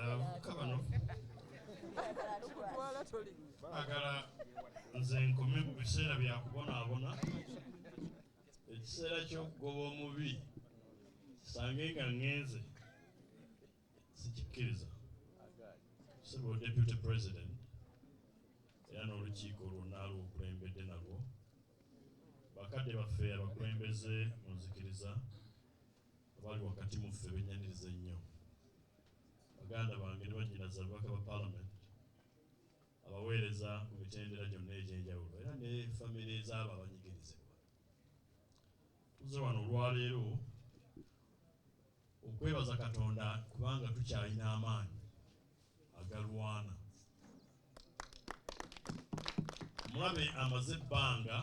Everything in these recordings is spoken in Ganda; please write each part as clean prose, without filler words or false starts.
Abavubuka bano baagala nze nkome mu biseera bya kubonaabona. Ekiseera ky'okugoba omubi kisange nga ŋŋenze, sikikkiriza. Ssebo Deputy President, era n'olukiiko lwonna lw'okulembedde nalwo, bakadde baffe abakulembeze mu nzikiriza abali wakati mu ffe benyaniriza ennyo, baganda bange ne bannyinaze ababaka ba Parliament abaweereza ku mitendera gyonna egy'enjawulo, era ne famire z'abo abanyigirizibwa. Tuze wano olwaleero okwebaza Katonda kubanga tukyalina amaanyi agalwana. Omulabe amaze ebbanga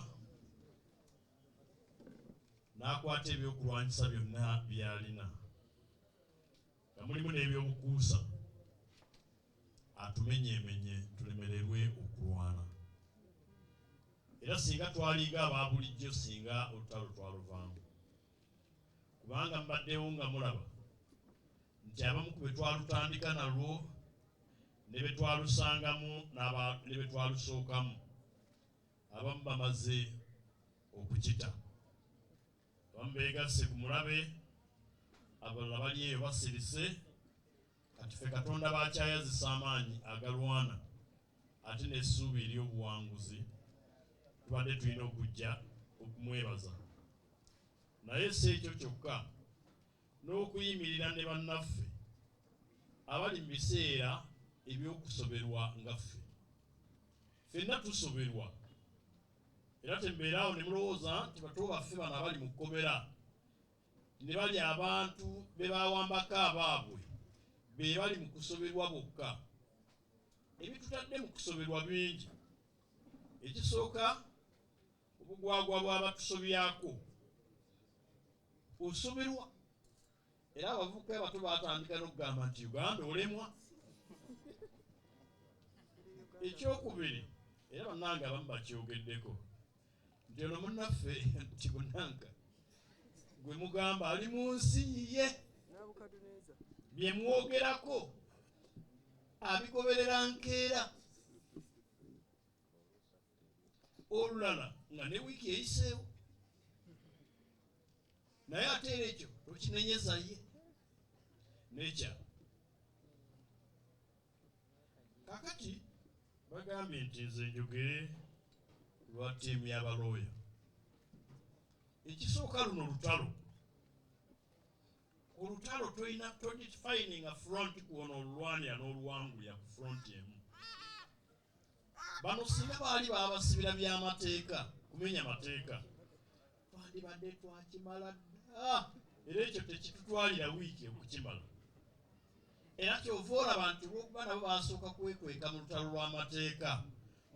n'akwata ebyokulwanyisa byonna by'alina, nga mulimu n'ebyobukuusa, atumenyeemenye tulemererwe okulwana. Era singa twalinga aba bulijjo, singa olutalo twaluvaamu, kubanga mbaddewo nga mulaba nti abamu ku be twalutandika nalwo ne be twalusangamu ne be twalusookamu, abamu bamaze okukita, abamu beegasse ku mulabe, abalala bali eyo basirise. Kati ffe Katonda bakyayazisa amaanyi agalwana ate n'essuubi ery'obuwanguzi, tubadde tulina okujja okumwebaza. Naye si ekyo kyokka, n'okuyimirira ne bannaffe abali mu biseera eby'okusoberwa nga ffe. Ffenna tusoberwa, era tembeeraawo ne mulowooza nti bato baffe bano abali mu kkomera ne bali abantu be bawambako abaabwe be bali mu kusoberwa bokka. Ebitutadde mu kusoberwa bingi. Ekisooka, obugwagwa bw'abatusobyako. Osoberwa, era abavubuka abato batandika n'okugamba nti Uganda olemwa. Ekyokubiri, era bannange abamu bakyogeddeko, nti ono munnaffe nti bunanka gwe mugamba ali mu nsi ye, bye mwogerako abigoberera nkeera. Olulala nga ne wiiki eyiseewo, naye ate era ekyo tokinenyeza ye nekya. Kakati bagambye nti nze njogere lwa ttiimu y'abalooya. Ekisooka, luno lutalo. Olutalo tolina todefininga front kwona olulwanira n'oluwangulira ku front emu. Bano singa baali babasibira by'amateeka, kumenya mateeka, twandibadde twakimala dda, era ekyo tekitutwalira wiiki okukimala. Era kyova olaba nti olw'okuba nabo basooka kwekweka mu lutalo lw'amateeka,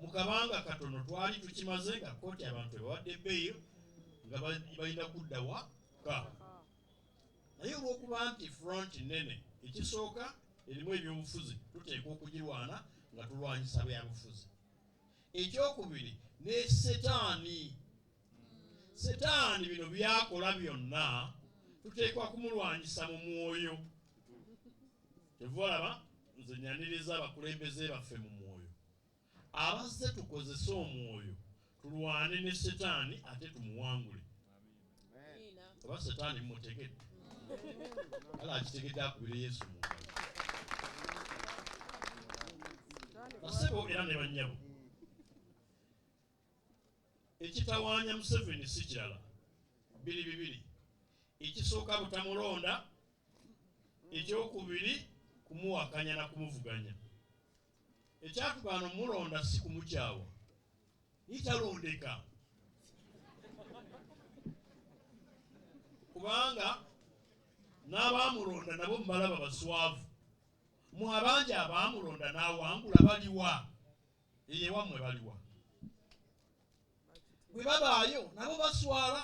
mu kabanga katono twali tukimaze nga kkooti abantu ebawadde bail nga balina kudda waka. Naye olw'okuba nti front nene, ekisooka erimu ebyobufuzi, tuteekwa okugirwana nga tulwanyisa byabufuzi. Ekyokubiri, ne setaani. Setaani bino byakola byonna tuteekwa kumulwanyisa mu mwoyo. Kyova olaba nze nyaniriza abakulembeze baffe mu mwoyo abazze, tukozese omwoyo tulwane ne setaani ate tumuwangule. Oba setaani mumutegedde? Kale akitegedde akubire Yesu mu ngalo. Basebo era ne bannyabo, ekitawaanya Museveni si kirala, biri bibiri. Ekisooka, butamulonda. Ekyokubiri, kumuwakanya na kumuvuganya. Ekyatugaana omulonda si kumukyawa, italondeka, kubanga n'abaamulonda nabo mubalaba baswavu. Mu abangi abaamulonda n'awangula baliwa? Eyo ewammwe baliwa? Bwe babaayo nabo baswala.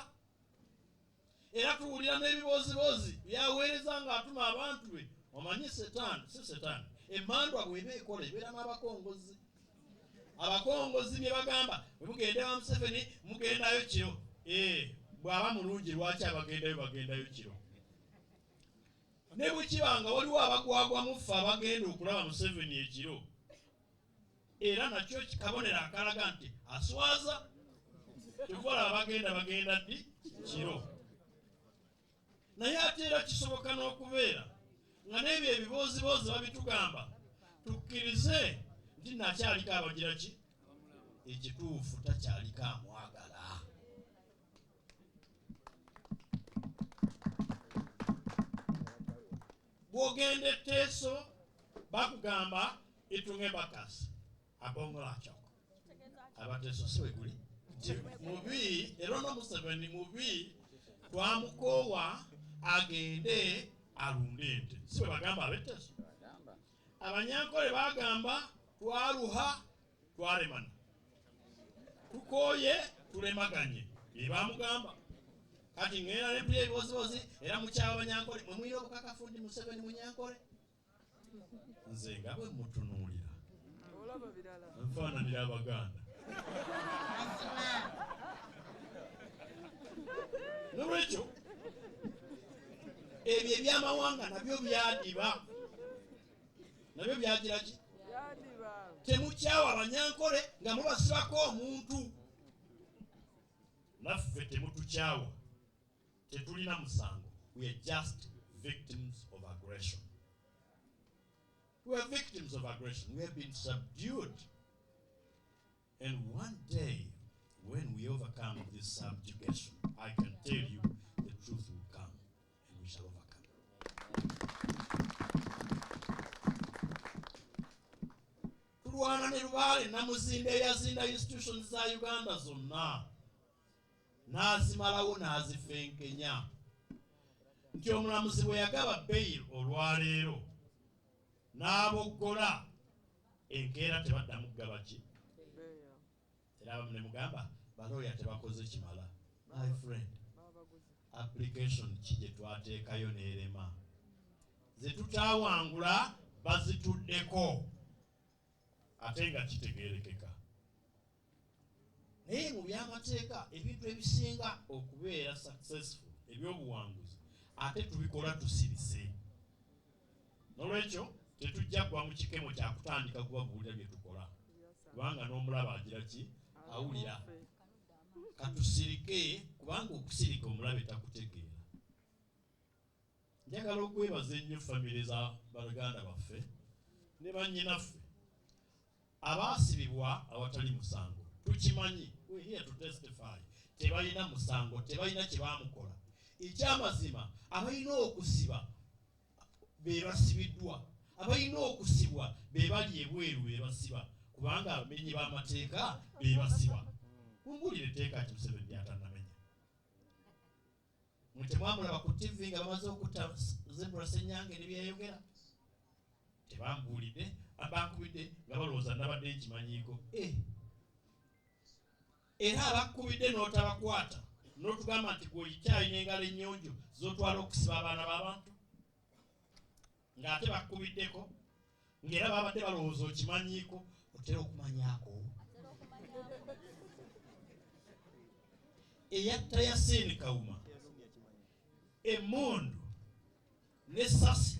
Era tuwulira n'ebibooziboozi byaweereza ng'atuma abantu be. Omanyi setaani, si setaani, emmandwa bw'eba ekola ebeera n'abakongozi. Abakongozi bye bagamba, bwe mugenda ewa Museveni mugendayo kiro. Bw'aba mulungi lwaki abagendayo bagendayo kiro? Ne bwe kiba nga waliwo abagwagwa mu ffe abagenda okulaba Museveni ekiro, era nakyo kabonero akalaga nti aswaza. Kyova olaba bagenda bagenda ddi? Kiro. Naye ate era kisoboka n'okubeera nga n'ebyo ebibooziboozi babitugamba, tukkirize nti nakyaliko abagira ki ekituufu, takyaliko amwagala. Bw'ogenda e Teeso bakugamba itunge bakasi abongolacok, Abateeso si bwe guli nti mubi, era ono Museveni mubi, twamukoowa, agende alunde ente. Si bwe bagamba ab'Etteeso? Abanyankole bagamba twaruha twalemana, tukooye tulemaganye, bye bamugamba. Kati ngenda nempulira ebibozibozi era mukyawa Abanyankole. Mwe mulina obukakafu nti Museveni Munyankole? Nze nga bwe mutunuulira nfaananira Abaganda. Nolwekyo ebyo ebyamawanga nabyo byadiba, nabyo byagira ki? Temukyawa Abanyankole nga mubasibako omuntu. Naffe temutukyawa, tetulina musango. We are just victims of aggression. We are victims of aggression. We have been subdued, and one day when we overcome this subjugation, I can tell you the truth will come and we shall overcome. Tulwana ne lubaale namuzinda eyazinda institutions za Uganda zonna n'azimalawo n'azifenkenya, nti omulamuzi bwe yagaba bail olwaleero n'aboggola, enkeera tebaddamu kugaba ki. Era abamu ne mugamba balooya tebakoze kimala. My friend, application ki gye twateekayo n'erema? Ze tutaawangula bazituddeko, ate nga kitegeerekeka. Naye mu byamateeka ebintu ebisinga okubeera successful, ebyobuwanguzi, ate tubikola tusirise. Nolwekyo tetujja kugwa mu kikemo kyakutandika kubabuulira bye tukola, kubanga n'omulaba agira ki? Awulira. Katusirike, kubanga okusirika omulabe takutegeera. Njagala okwebaza ennyo famire za baganda baffe ne bannyinaffe abaasibibwa awatali musango. Tukimanyi, we here to testify, tebalina musango, tebalina kye baamukola. Ekyamazima, abalina okusiba be basibiddwa, abalina okusibwa be bali ebweru be basiba, kubanga abamenyi b'amateeka be basiba. Mumbuulire etteeka ki Museveni lyatannamenya? Mwe temwamulaba ku TV nga bamaze okutta Zebra Senyange ne byeyayogera? Tebambuulidde, abankubidde nga balowooza nabadde nkimanyiiko. Era abakubidde n'otabakwata n'otugamba nti gwe okyalina engalo ennyonjo z'otwala okusiba abaana b'abantu, ng'ate bakubiddeko, ng'era babadde balowooza okimanyiiko. Otera okumanyaako eyatta Yasin Kawuma, emmundu n'essasi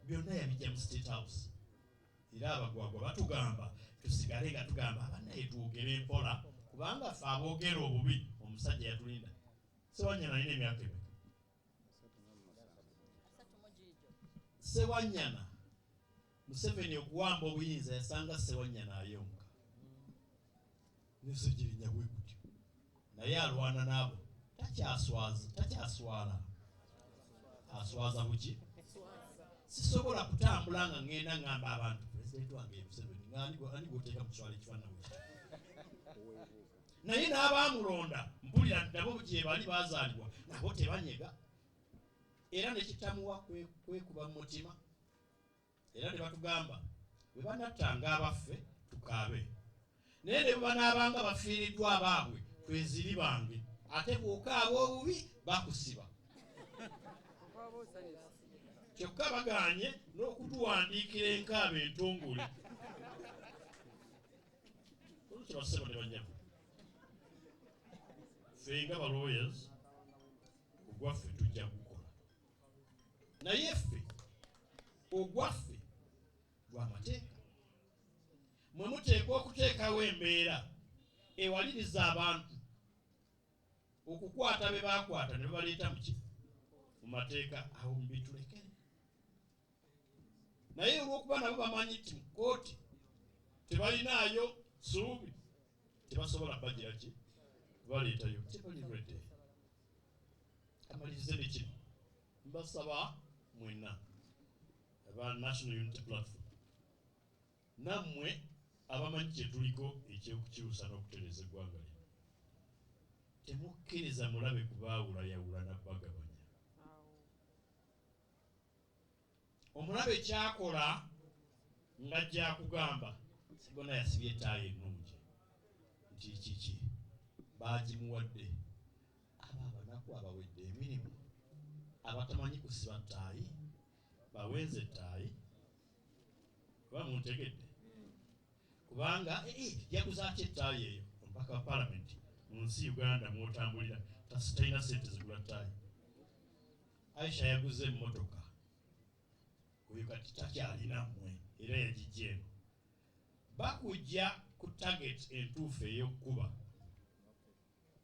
byonna yabijja mu State House. Era abagwagwa batugamba tusigale nga tugamba abannaye twogere mpola, kubanga ffe aboogera obubi omusajja yatulinda. Sewanyana alina emyaka emeka? Sewanyana, Museveni okuwamba obuyinza yasanga Sewanyana ayonka nesegirinya bwe gutyo, naye alwana n'abo. Takyaswaza, takyaswala, aswaza buki? Sisobola kutambula nga ŋŋenda ŋŋamba abantu pulezidenti wange ye Museveni, nga ani gwoteeka mu kiswala ekifaanana bwe kityo? Naye n'abaamulonda mpulira nti nabo gye bali baazaalibwa nabo tebanyega, era ne kitamuwa kwekuba mu mutima. Era ne batugamba bwe banattanga abaffe tukaabe, naye ne bwe banaabanga bafiiriddwa abaabwe tweziribange. Ate bw'okaaba obubi bakusiba. Kyokka bagaanye n'okutuwandiikira enkaaba entongole. Olwekyo bassebo ne bannyabo, ffe nga ba lawyers ogwaffe tujja kukola, naye ffe Ogwaffe gwa mateeka. Mwe muteekwa okuteekawo embeera ewaliriza abantu okukwata be baakwata ne babaleeta mu ki? Mu mateeka. Awo mubitulekere. Naye olw'okuba nabo bamanyi nti mu kkooti tebalinaayo ssuubi, tebasobola bagira ki? Baleetayo. Tebali ready. Amalirize ne kino, mbasaba mwenna aba National Unity Platform nammwe abamanyi kye tuliko eky'okukyusa n'okutereeza eggwanga lino, temukkiriza mulabe kubaawulayawula na kubagabanya. Omulabe kyakola ng'ajja akugamba Sseggona yasibye ettaayi ennungi nti kiki baagimuwadde. Abo abanaku abawedde emirimu abatamanyi kusiba ttaayi bawenze ettaayi, oba muntegedde? Kubanga yaguze atya ettaayi eyo? Omubaka wa palamenti mu nsi Uganda mw'otambulira talina ssente zigula ttaayi. Aisha yaguze emmotoka, oyo kati takyalina mmwe era yagijja eno. Bakujja ku target entuufu ey'okkuba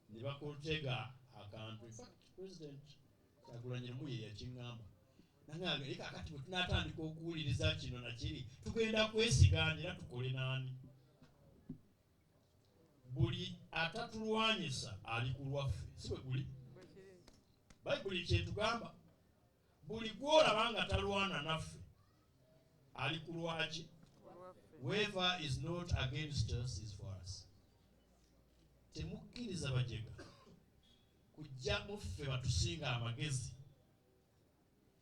ne bakutega akantu. In fact, President Kyagulanyi lumu ye yakiŋŋamba, nangamba, naye kaakati bwe tunaatandika okuwuliriza kino nakiri, tugenda kwesigaanira tukole naani? Buli atatulwanyisa ali ku lwaffe, si bwe guli? Bayibuli kyetugamba, buli gw'olaba nga talwana naffe ali ku lwaki? Whoever is not against us is for us. Temukkiriza bajega kujja muffe batusinga amagezi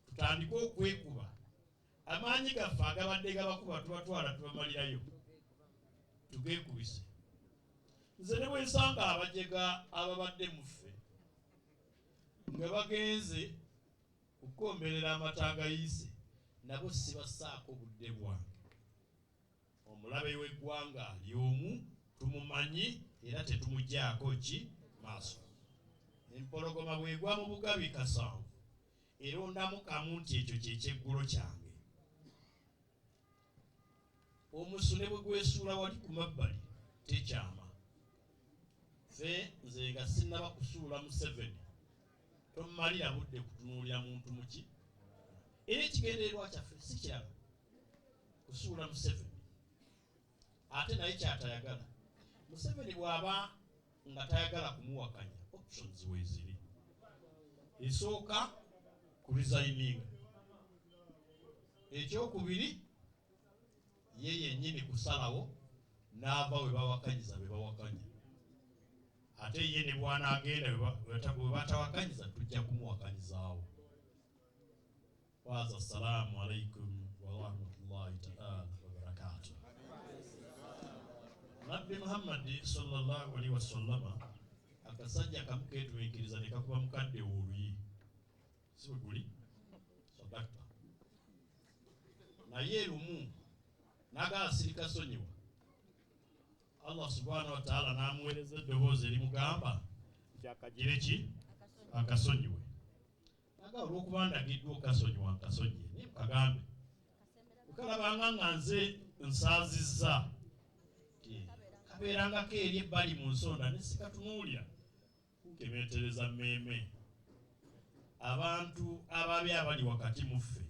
tutandike okwekuba. Amaanyi gaffe agabadde gabakuba tubatwala tubamalirayo tugeekubise. Nze ne bwe nsanga abajega ababadde muffe nga bagenze kukomberera amata agayiise, nabo sibassaako budde bwange. Omulabe w'eggwanga ali omu, tumumanyi era tetumugyako ki maaso. Empologoma bw'egwa mu bugabi kasanvu erondamu kamu nti ekyo kye kyeggulo kyange. Omusu ne bwe gwesuula wali ku mabbali tekyama. Ffe nze nga sinnaba kusuula Museveni, tommalira budde kutunuulira muntu muki. Era ekigendererwa kyaffe si kirala, kusuula Museveni, ate naye kyatayagala. Museveni bw'aba nga tayagala kumuwakanya, options weeziri. Esooka kuresigninga, ekyokubiri ye yennyini kusalawo n'ava we bawakanyiza be bawakanya, ate ye ne bw'anaagenda bwe batawakanyiza tujja kumuwakanyizaawo. Waza, assalamu alaikum warahmatullahi taala wabarakatuh. Nabbi Muhammadi sallallahu alaihi wasallama, akasajja kamu keetumiikiriza ne kakuba mukadde we oluyi, si bwe guli? Sadakta. Naye lumu n'agala sirikasonyiwa. Allah subhanahu wa taala n'amuweereza eddoboozi erimugamba nti akagire ki? Akasonyiwe. Naga olw'okuba ndagiddwa okukasonyiwa, nkasonyiye, naye mukagambe okalabanga nga nze nsaazizza, kabeerangako eri ebbali mu nsonda ne sikatunuulira kunkemeetereza mmeeme. Abantu ababi abali wakati mu ffe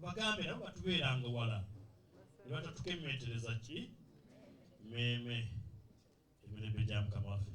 bagambe nabo batubeeranga wala ne batatukemeetereza ki mmeeme. Emirembe gya Mukama waffe.